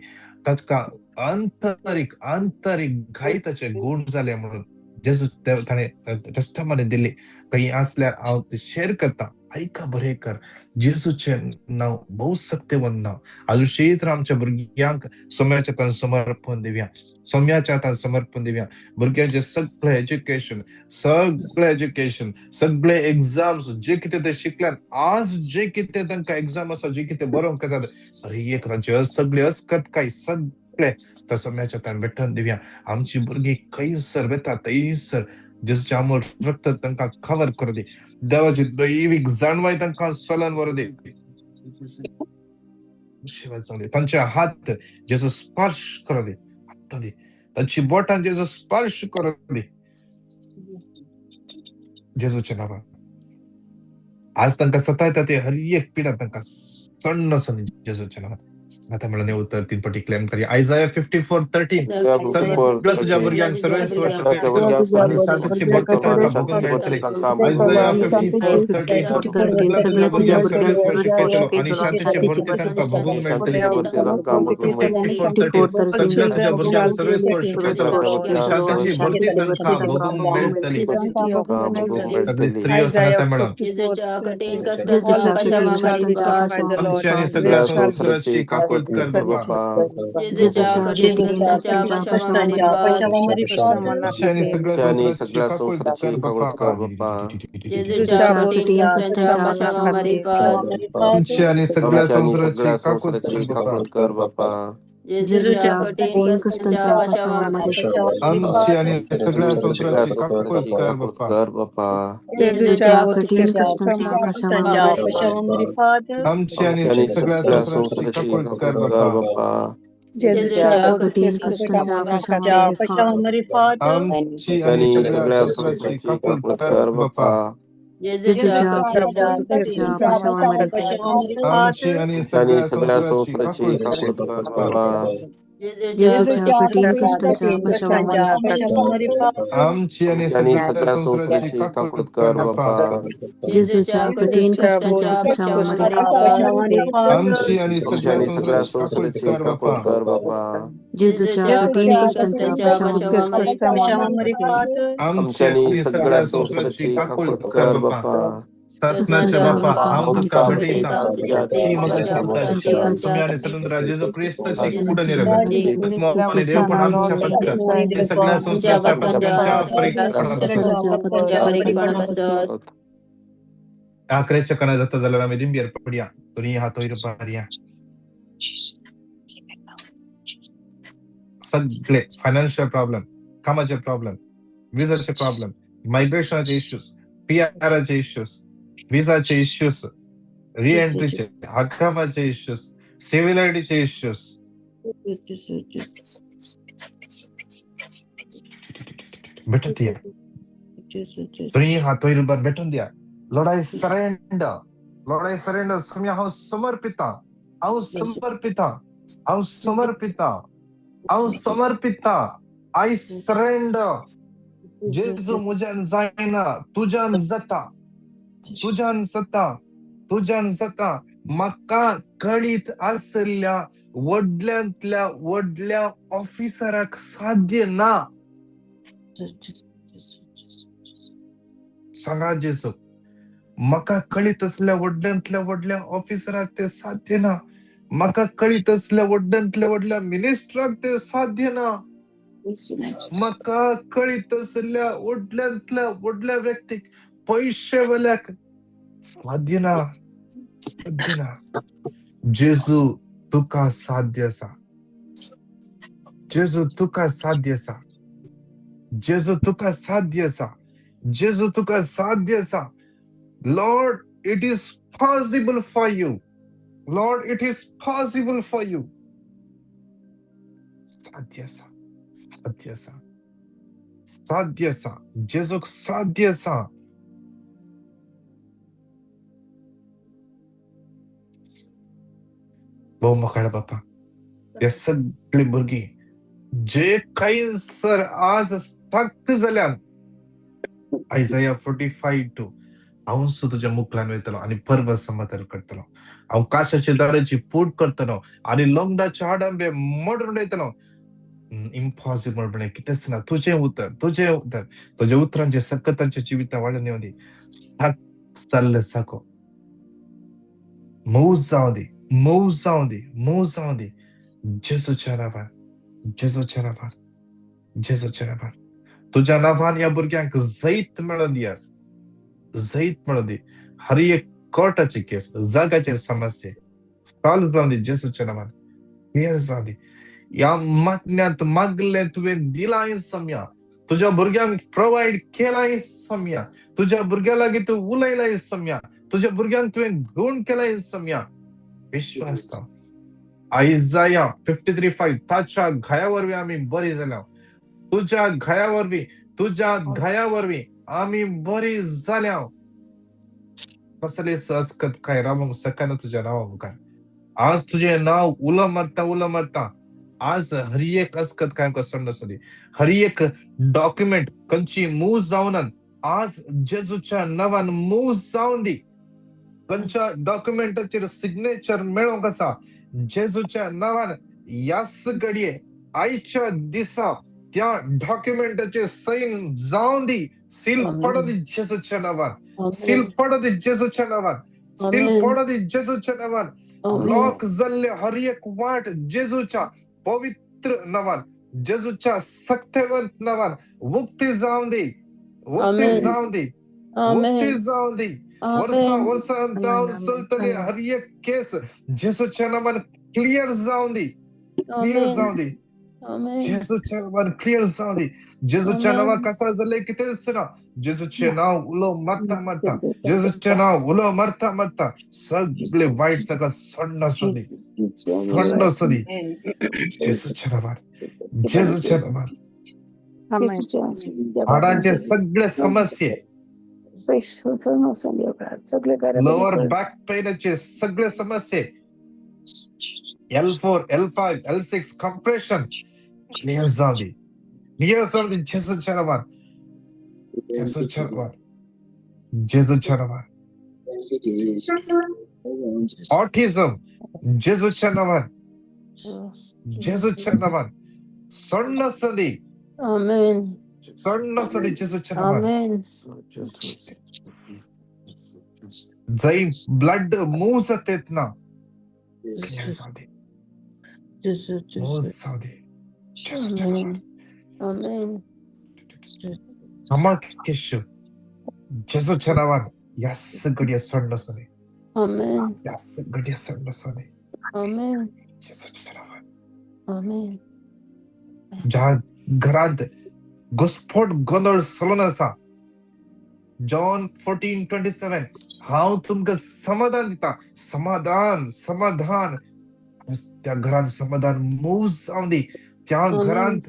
ताका आंतरीक आंतरीक घायताचे गूण जाले म्हणून जेजू ताणें टेस्टमनी दिली. खंय आसल्यार हांव ती शेअर करता, आयका बरें कर. जेजूचें नांव भोव सत्यवंत नांव. आजू शीत आमच्या भुरग्यांक सोम्याच्या हातान समर्पण दिवया, सोम्याच्या हातान समर्पण दिवया. भुरग्यांचे सगळे एज्युकेशन, सगळे एज्युकेशन, सगळे एग्जाम्स जे कितें ते शिकल्यात, आज जे कितें तांकां एग्जाम आसा, जे कितें बरोवंक येतात, अरे एक तांचे सगळे अस्कत काय सगळे त्या सोम्याच्या हातान भेटून दिवया. आमची भुरगीं खंयसर वता थंयसर जेजूचें अमोल रक्त तांकां कवर करूं दी. देवाची दैवीक जाणवाय तांकां चलन व्हरूं दी, आशीर्वाद जावं दी. तांचे हात जेजू स्पर्श करूं दी, हात दी, तांची बोटां जेजू स्पर्श करूं दी जेजूच्या नांवान. आज तांकां सतायता ते हर एक पिडा तांकां सण्ण वचून जेजूच्या नांवान. आतां म्हणून उतर 3 पटी क्लेम करी. आयजाया 54:13, सगळ्या तुझ्या भुरग्यांक सर्वेस वर्ष आनी शांतीची भक्ती तांकां भोगूंक मेळटली. आयजाया 54:13, सगळ्या तुझ्या भुरग्यांक सर्वेस वर्ष शिकयतलो आनी शांतीची भरती तांकां भोगूंक मेळटली. 54:13, सगळ्या तुझ्या भुरग्यांक सर्वेस वर्ष शिकयतलो आनी शांतीची भरती तांकां भोगूंक मेळटली. सगळी स्त्रियो सांगता मेळोन, आमची आनी सगळ्या संवसाराची काकूत कर बाबा. आमची आनी सगळ्या संवसाराची काकूत कर बाबा. आमची आनी सगळ्या संवसाराची काकूत कर बाबा. आमची आनी सगळ्या संवसाराची काकूत कर बाबा. आमची आनी सगळ्या संवसाराची काकूत कर बाबा. आमची आनी सगळ्या संवसाराची काकूत कर बाबा. आमची आनी सगळ्या संवसाराची काकूत कर बाबा. आमची आनी सगळ्या संवसाराची काकूत कर बाबा. आमची आनी सगळ्या संवसाराची काकूत कर बाबा. आमची आनी सगळ्या संवसाराची काकूत कर बाबा. सासनाच्या बापा, हांव तुका भेटयतां ती म्हज्या पुताची तुमी आनी स्वतंत्र जेजू क्रिस्ताची कूड निरगत आत्मो आनी देवपण आमच्या पत्कर ते सगळ्या संवसाराच्या पत्कांच्या परिपणापासून. आखरेच्या कणा जाता जाल्यार आमी दिंबेर पडया, दोनी हात वयर पारया. सगळे फायनान्शियल प्रॉब्लेम, कामाचे प्रॉब्लेम, विजाचे प्रॉब्लेम, मायग्रेशनाचे इश्यूज, पीआराचे इश्यूज, विजाचे इश्यूज, रिएंट्रीचे, हक्कामाचे इश्यूज, सिव्हिल आयडीचे इश्यूज, भेटून दिया. दोनी हात वयर भेटून दिया. Lord, I surrender. Lord, I surrender. स्वामी, हांव समर्पिता, हांव समर्पिता, हांव समर्पिता, हांव समर्पिता. I surrender. जेजू म्हज्यान जायना, तुज्यान जाता, तुज्यान जाता, तुज्यान जाता. म्हाका कळीत आशिल्ल्या व्हडल्यांतल्या व्हडल्या ऑफिसराक साध्य ना. सांगा जेजू, म्हाका कळीत आसल्या व्हडल्यांतल्या व्हडल्या ऑफिसराक ते साध्य ना. म्हाका कळीत आसल्या व्हडल्यांतल्या व्हडल्या मिनिस्टराक ते साध्य ना. म्हाका कळीत आशिल्ल्या व्हडल्यांतल्या व्हडल्या व्यक्तीक, पयशेवाल्याक साध्य ना, साध्य ना. जेजू तुका साध्य आसा, जेजू तुका साध्य आसा, जेजू तुका साध्य आसा, जेजू तुका साध्य आसा. Lord, it is possible for you. Lord, it is possible for you. साध्य आसा, साध्य आसा, साध्य आसा, जेजूक साध्य आसा. भोव मोगाळ बापा, हे सगळीं भुरगीं जे कांय सर आज स्टक जाल्यान, आयजया 45:2, हांव सुद्दां तुज्या मुखान वयतलो आनी पर्व समतल करतलो, हांव काशाच्या दाराची पूट करतलो आनी लोंगडाचे आडंबे मोडून उडयतलो. इम्पॉसिबल म्हणलें कितेंच ना. तुजें उतर, तुजें उतर, तुज्या उतरांचे सकतांच्या जिविता वाडून येवं दी. जाल्लें साको मोव जावं दी, मोव जावं दी, मोव जावं दी, जेजूच्या नांवान, जेजूच्या नांवान, जेजूच्या नांवान. तुज्या नांवान ह्या भुरग्यांक जैत मेळोवन दी, आज जैत मेळोवन दी. हर एक कोर्टाची केस, जाग्याचेर समस्या सॉल्व जावं दी जेजूच्या नांवान, क्लियर जावं दी. ह्या मागण्यांत मागलें तुवें दिलां सम्या, तुज्या भुरग्यांक प्रोवायड केलां सम्या, तुज्या भुरग्यां लागीं तूं उलयलां सम्या, तुज्या भुरग्यांक तुवें गुण केलां सम्या. विश्वास आयजाया 53:5, ताच्या घाया वरवीं आमी बरी जाल्या, तुज्या घाया वरवीं, तुज्या घाया वरवीं आमी बरी जाल्या. कसलेच अस्कत काय रावंक शकना तुज्या नांवा मुखार. आज तुजें नांव उलो मारता, उलो मारता. आज हर एक अस्कत काय आमकां समज दी, हर एक डॉक्युमेंट खंयची मूव जावनात, आज जेजूच्या नांवान मूव जावन दी. खंयच्या डॉक्युमेंटाचेर सिग्नेचर मेळोवंक आसा, जेजूच्या नांवान ह्याच घडये आयच्या दिसा त्या डॉक्युमेंटाचेर सैन जावन दी, सील पडो दी जेजूच्या नांवान, सील पडो दी जेजूच्या नांवान, सील पडो दी जेजूच्या नांवान. ब्लॉक जाल्ले हर एक वाट जेजूच्या पवित्र नांवान, जेजूच्या सक्तेवंत नांवान मुक्ती जावन दी, मुक्ती जावन दी, मुक्ती जावन दी. वर्सां वर्सां जावन चलतले हर एक केस जेजूच्या नांवान क्लियर जावन दी, क्लियर जावन दी, जेजूच्या नांवान क्लियर जावन दी. जेजूच्या नांवान कसा जालें कितेंच ना, जेजूचें नांव उलो मारता मारता, जेजूचें नांव उलो मारता मारता सगळे वायट ताका सण्ण आसूं दी, सण्ण आसूं दी जेजूच्या नांवान, जेजूच्या नांवान. हाडांचे सगळे समस्ये, लोअर बॅक पेनाचे सगळे समस्ये, L4, L5, L6 compression clear जावं दी, क्लियर जावं दी जेजूच्या नांवान, जेजूच्या नांवान, जेजूच्या नांवान. ऑटिझम जेजूच्या नांवान, जेजूच्या नांवान सण्ण आसूं दी, सण्ण आसूं दी जेजूच्या नांवान. जंय ब्लड मूव जाता ना, क्लियर जावं दी, मूव जावं दी जेजूच्या नांवान. स्टमक इश्यू जेजूच्या नांवान ह्याच घडये सण्ण आसूं दी, ह्याच घडये सण्ण आसूं दी जेजूच्या नांवान. ज्या घरांत घुस्फोट गोंदळ चलून आसा, जॉन 14:27, हांव तुमकां समाधान दिता, समाधान, समाधान. त्या घरांत समाधान मूव जावं दी. त्या घरांत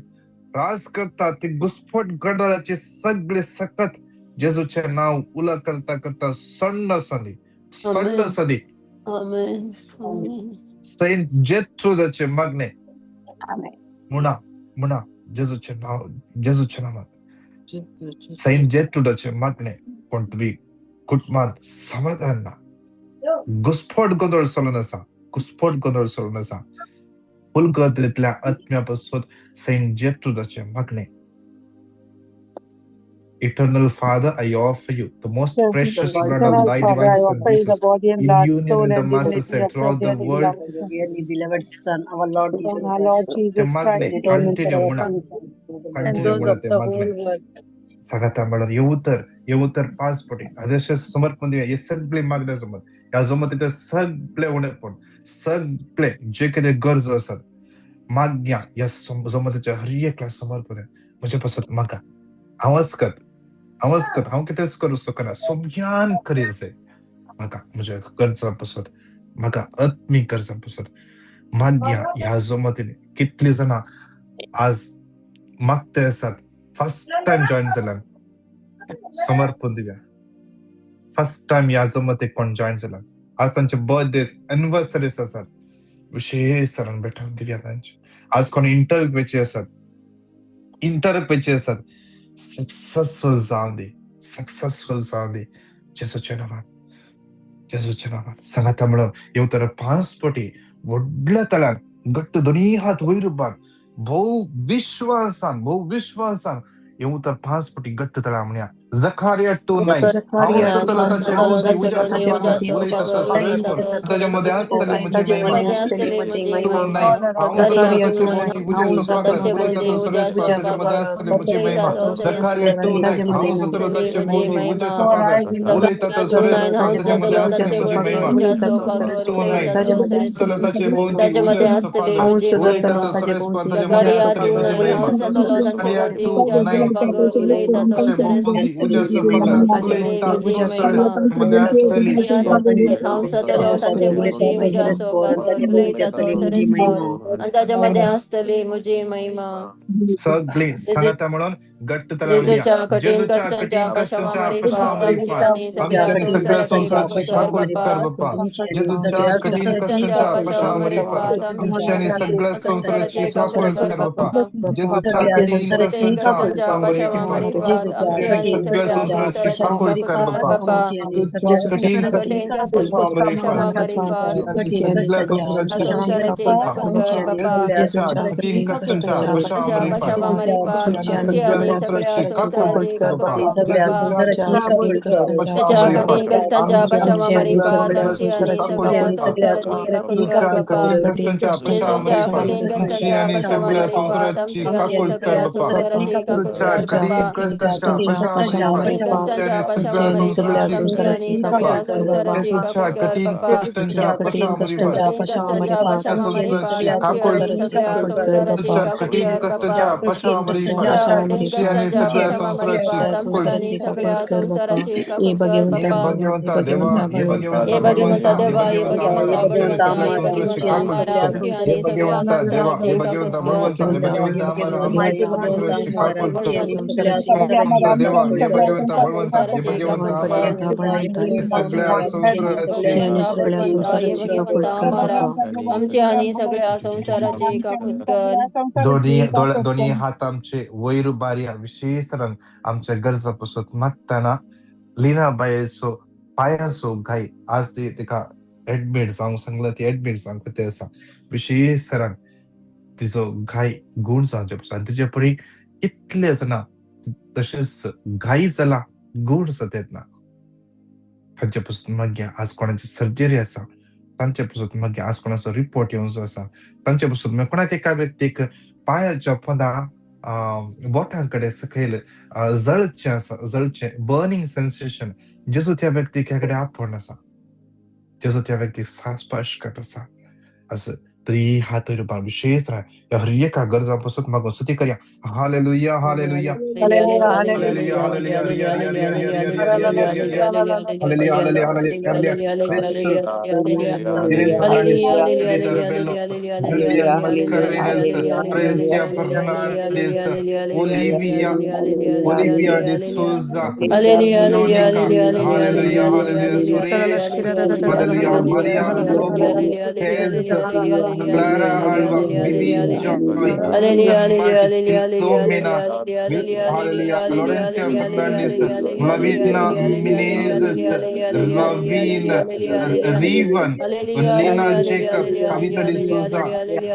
त्रास करता ते घुस्फोट गोंदळाचे सगळे सकत जेजूचें नांव उलो करता करता सण्ण आसूं दी, सण्ण आसूं दी. सेंट जेट्रुदाचे मागणे म्हणा, म्हणा जेजूचें नांव, जेजूच्या नांवान. सेंट जेट्रुदाचे मागणे, कोण तुमी कुटुंबांत समाधान ना, घुस्फोट गोंदळ चलून आसा, घुस्फोट गोंदळ चलून आसा, फुलगर्जेंतल्या आत्म्या पासून सेंट जेट्रुदाचे मागणे. Eternal Father, I offer you the most precious blood of Eternal thy Father, divine I Son offer you the Jesus, body and in blood, union soul with the and Master divinity said of your throughout the dearly world. beloved Your Son, dearly beloved Son, our Lord Jesus our Lord Christ, ते Jesus मागणे Christ, in atonement for continue our म्हणा, sins And continue those म्हणा of ते the मागणे. whole world. सांगाता म्हणून येऊ तर पाच पटी आदेश समर्पण दिया. हे सगळे मागण्या जमत ह्या जमतीचे सगळे उणेपण, सगळे जे कितें गरजो आसात मागया ह्या जमतीच्या हर एकला समर्पण द्या. म्हजे पासत म्हाका हांवच कत हांव कितेंच करूं शकना, सोम्यान करीत जाय म्हाका म्हज्या गरजां पासत, म्हाका आत्मीक गरजां पासत मागया. ह्या जमतीन कितली जाणां आज मागते आसात, फर्स्ट टायम जॉयन जाल्यान समर्पण दिवया. फर्स्ट टायम ह्या जमतीक कोण जॉयन जाला, आज तांचे बर्थडेज एनिवर्सरीज आसात, विशेष तरान भेटोवन दिवया तांचे. आज कोण इंटरव्यूचे आसात, इंटरव्यूचे आसात, सक्सेसफुल जावं दी, सक्सेसफुल जावं दी जेजूच्या नांवान, जेजूच्या नांवान. सांगाता म्हणून येव तर पांच पटी व्हडल्या तळान घट्ट दोनी हात वयर उबार, भोव विश्वासान, भोव विश्वासान येव तर पांच पटी घट्ट तळा म्हणया. जखारिया 2:9 हांव सोदतलो ताचे भोंवती उज्या सोपागर उलयता तो सर्वेस्पर, ताच्या मदें आसतली म्हजी महिमा. 2:9 हांव सोदतलो ताचे भोंवती उज्या सोपागर उलयता तो सर्वेस्पर, ताच्या मदें आसतली म्हजी महिमा. जखारिया 2:9 हांव सोदतलो ताचे भोंवती उज्या सोपागर उलयता तो सर्वेस्पर, ताच्या मदें आसतली म्हजी महिमा. 2:9 सोदतलो ताचे भोंवती उज्या सोपागर उलयता तो सर्वेस्पर, ताच्या मदें आसतली म्हजी महिमा. जखारिया 2:9 ताचे भोंवती उज्या सोपागर उलयता तो सर्वेस्पर, मदें आसतली. सगळी सांगाता म्हणून घट्ट तळा म्हणया. जेजूच्या कठीण कश्टांच्या पशामरिफात आमच्या आनी सगळ्या संवसाराची काकूट कर बाप्पा. जेजूच्या कठीण कश्टांच्या पशामरिफात आमच्या आनी सगळ्या संवसाराची काकूट कर बाप्पा. जेजूच्या कठीण कश्टांच्या पशामरिफात आमच्या आनी सगळ्या संवसाराची काकूट कर बाप्पा. जेजूच्या कठीण कश्टांच्या पशामरिफात आमच्या आनी सगळ्या संवसाराची जेजूच्या कठीण कश्टांच्या पशामरिफात आमच्या आनी सगळ्या संवसाराची काकूट कर बाप्पा. जेजूच्या कठीण कश्टांच्या पशामरिफात आमची आनी सगळ्या संवसाराची काकूट कर बाप्पा. जेजूच्या कठीण कश्टांच्या पशामरिफात आमची आनी सगळ्या संवसाराची जेजूच्या कठीण कश्टांच्या पशामरिफात संवसाराची काकूट जेजूच्या कठीण कश्टांच्या पशामरिफात आमची आनी सगळ्या संवसाराची काकूट. हे भगवंता देवा, हे भगवंता भगवंता, हे भगवंता आम्हाला आमच्या आणि सगळ्या संवसाराची काकूट कर. हे भगवंता देवा, हे भगवंता भगवंता, हे भगवंता आम्हाला आमच्या संवसाराची काकूट कर. भगवंता देवा, हे भगवंता भगवंता, हे भगवंता आम्हाला सगळ्या संवसाराची आमची आणि सगळ्या संसाराची काकूट कर. दोन्ही दोन्ही हात आमचे वयर उबारया, विशेष तरान आमच्या गरजा पासून मागतना लिना बायेचो पांयाचो घाय आज ती तिका एडमीट जावंक सांगला, ती एडमीट जावंक ते आसा. विशेष तरान तिचो घाय गूण जावचे पासून आनी तिचे परी कितले जाणां तशेंच घाई जाला गूण जाता येतना तांचे पासून मागीर आज कोणाची सर्जरी आसा, तांचे पासून मागीर आज कोणाचो रिपोर्ट येवचो आसा, तांचे पासून मागीर कोणाक एका व्यक्तीक पांयाच्या पोंदा बोटां कडेन सकयल जळचें आसा, जळचें बर्निंग सेन्सेशन. जेजू त्या व्यक्तीक ह्या कडेन आपोवन आसा, जेजू त्या व्यक्तीक स्पर्श करत आसा. असं तरी हात वयर उबार विशेष ह्या हर एका गरजां पासून मागून स्तुती करया. Hallelujah, hallelujah, hallelujah, hallelujah, hallelujah, hallelujah, hallelujah. Cristo Cyril Fernandes, Edita Rebello, Julian Mascarenhas, Tresia Fernandes, Olivia, Olivia de Souza, Monica, hallelujah, hallelujah, Suresh, hallelujah, Maria Lobo, Tez, Clara Alva, Bibi Joy, Susan Martin, Philomena, Hallelujah, Laurencia Fernandes, Lavina Menezes, Raveen, Revan, Lena Jacob, Kavita D'Souza,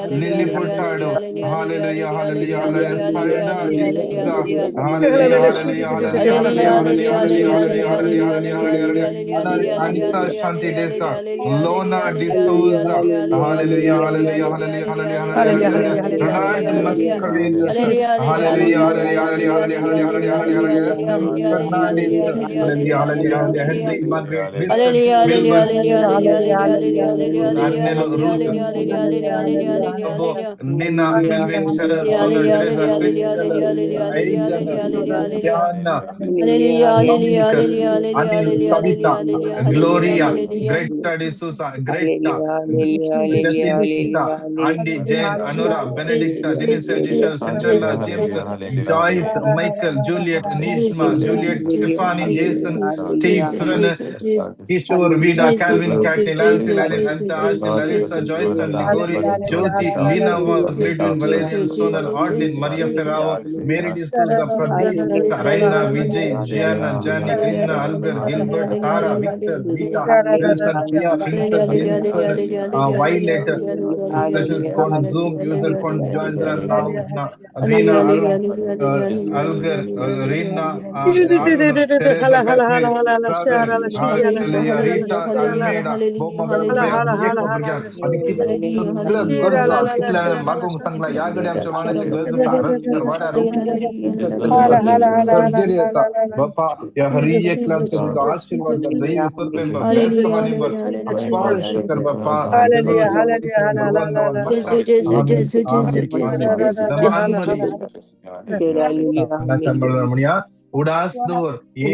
Lily Furtado, Hallelujah, Hallelujah, Hallelujah, Salda D'Souza, Hallelujah, Hallelujah, Hallelujah, Hallelujah, Hallelujah, Hallelujah, Hallelujah, Hallelujah, Hallelujah, Anita Shanti Desa, Lona D'Souza, Hallelujah, Hallelujah, Hallelujah, Hallelujah, Hallelujah, Ronald Mascarenhas, Hallelujah, Hallelujah, Hallelujah, Hallelujah, Hallelujah, Hallelujah, Hallelujah, S.M. Fernandez, Hallelujah, Hallelujah, Hallelujah, Henry Margaret Winston, Wilbur, Arnel Ruth, Nina, Melvin, Cheryl, Sonal, Teresa, Crystal, Aidan, Diana, Dominic, Anil, Savita, Gloria, Greta D'Souza, Greta, Jacinta, Andy, Jane, Anura, Benedicta, Jenisa, Giselle, Cinderella, James, Joyce, Michael, Juliet, Nishma, Juliet, Stephanie, Jason, Stephen, Kishore, Vida, Calvin, Kathy, Lancy, Lalin, Anta, Ashley, Larissa, Joyston, Ligori, Jyoti, Lina Vaz, Lidwin, Valerian, Sonal, Audlin, Maria Ferrao, Mary D'Souza, Pradeep, Raina, Vijay, Gianna, Jani, Krishna, Algar, Gilbert, Tara, Victor, Rita, Wilson, Priya, Princess, Wilson, Violet, तशेंच कोण Zoom user कोण join जाला नाव ना, Veena, Arun, Algar, Reena, Arun, Teresa, Kashmir, Father, Hallelujah, Rita, Almeida, भुरग्यांक आनी कितल्यो गरजो कितल्या मागूंक सांगला ह्या घडी आमच्या मानाची गरज आसा, रस्त्यार वाड्यार सर्जरी आसा बापा, ह्या हर एकल्याचो तुजो आशीर्वाद दैव कृपेन बेसवानी भर स्पर्श कर बापा. उडास दवर ये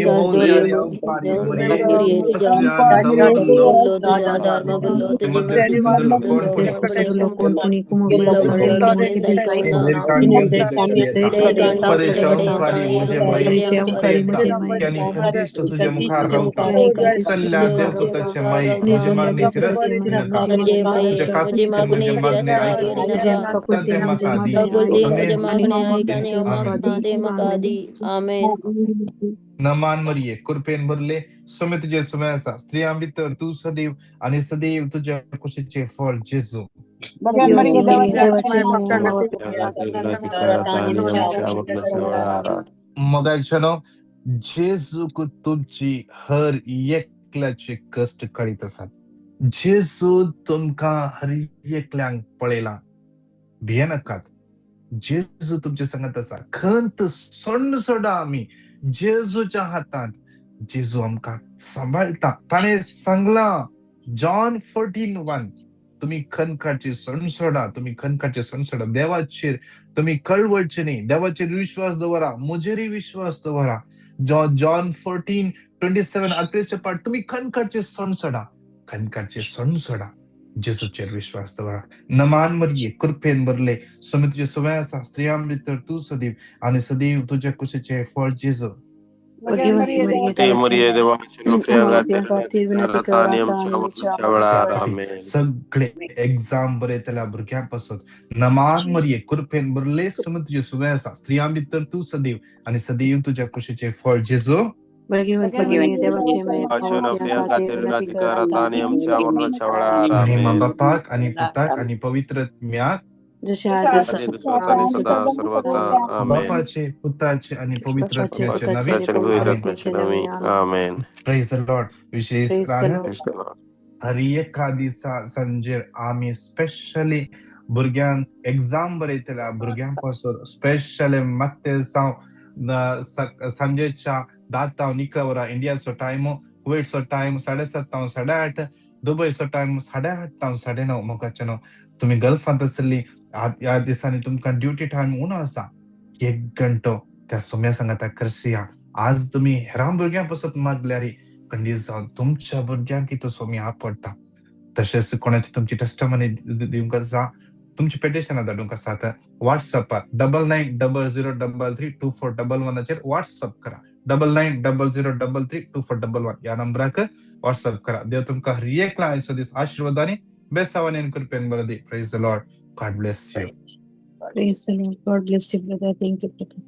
तुझ्या मुखार रावता सल्ल्या देवपुताचे माई म्हजी मागणी तिरस्कार नाका, तुझ्या काकुळटेन म्हजें मागणें आयक, तें म्हाका दी. आमेन. नमान मरिये, कृपेन भरले, स्वामी तुझे सुमे आसा, स्त्रियां भितर तूं सदैव आनी सदैव तुज्या कुशीचें फळ जेजू. मोगायचेनो, जेजूक तुमची हर एकल्याचे कश्ट कळीत आसात. जेजू तुमकां हर एकल्यांक पळयला, भियेनाकात, जेजू तुमचे सांगत आसा. खंत सोण्ण सोडा आमी जेजूच्या हातांत, जेजू आमकां सांबाळटा. ताणें सांगलां जॉन 14:1, तुम्ही खंत सण सोडा, तुम्ही खंत सण सोडा, देवाचेर तुम्ही कळवळचे न्ही, देवाचेर विश्वास दवरा, म्हजेरय विश्वास दवरा. जॉन 14:27 अकरेचे पाठ, तुम्ही खंत सण सोडा, खंत सण सोडा, जेजूचेर विश्वास दवरा. नमान मरिये, कृपेन भरले, स्वामी तुजे सुवे आसा, स्त्रियां भितर तूं सदैव आनी सदैव तुज्या कुशीचें फळ जेजू. सगळे एक्झाम बरयतल्या भुरग्यां पासत नमान मरिये, कृपेन भरले, स्वामी तुजे सुवे आसा, स्त्रियां भितर तूं सदैव आनी सदैव तुज्या कुशीचें फळ जेजू. महिमा बापाक आनी पुताक आनी पवित्र आत्म्याक, बापाचे पुताचे आनी पवित्र आत्म्याचे नावे. आमेन. Praise the Lord. विशेष हर एका दिसा सांजेर आमी स्पेशली भुरग्यांक एक्झाम बरयतल्या भुरग्यां पासून स्पेशली मागते जावं सांजेच्या 10 तावन 11 वरां इंडियाचो टायम, कुवेटचो टायम 7:30 तावन 8:30, दुबयचो टायम 8:30 तावन 9:30. मोगाचे न्हू, तुमी गल्फांत आसली ह्या दिसांनी तुमकां ड्युटी टायम उणो आसा, एक घंटो त्या सोम्या सांगाता करसिया. आज तुमी हेरां भुरग्यां पासत मागल्यार खंडीत जावन तुमच्या भुरग्यांक तो सोमी आपडटा. तशेंच कोणाची तुमची टेस्टमनी दिवंक आसा, तुमची पेटिशनां धाडूंक आसात, व्हॉट्सअपार 9900332411 व्हॉट्सअप करा. 9900332411 ह्या नंबराक व्हॉट्सअप करा. देव तुमकां हर एकल्या आयचो दीस आशिर्वादांनी बेसावानेन कृपेन बरं दी. Praise the Lord. God bless you. Praise the Lord. God bless you, brother. Thank you, brother.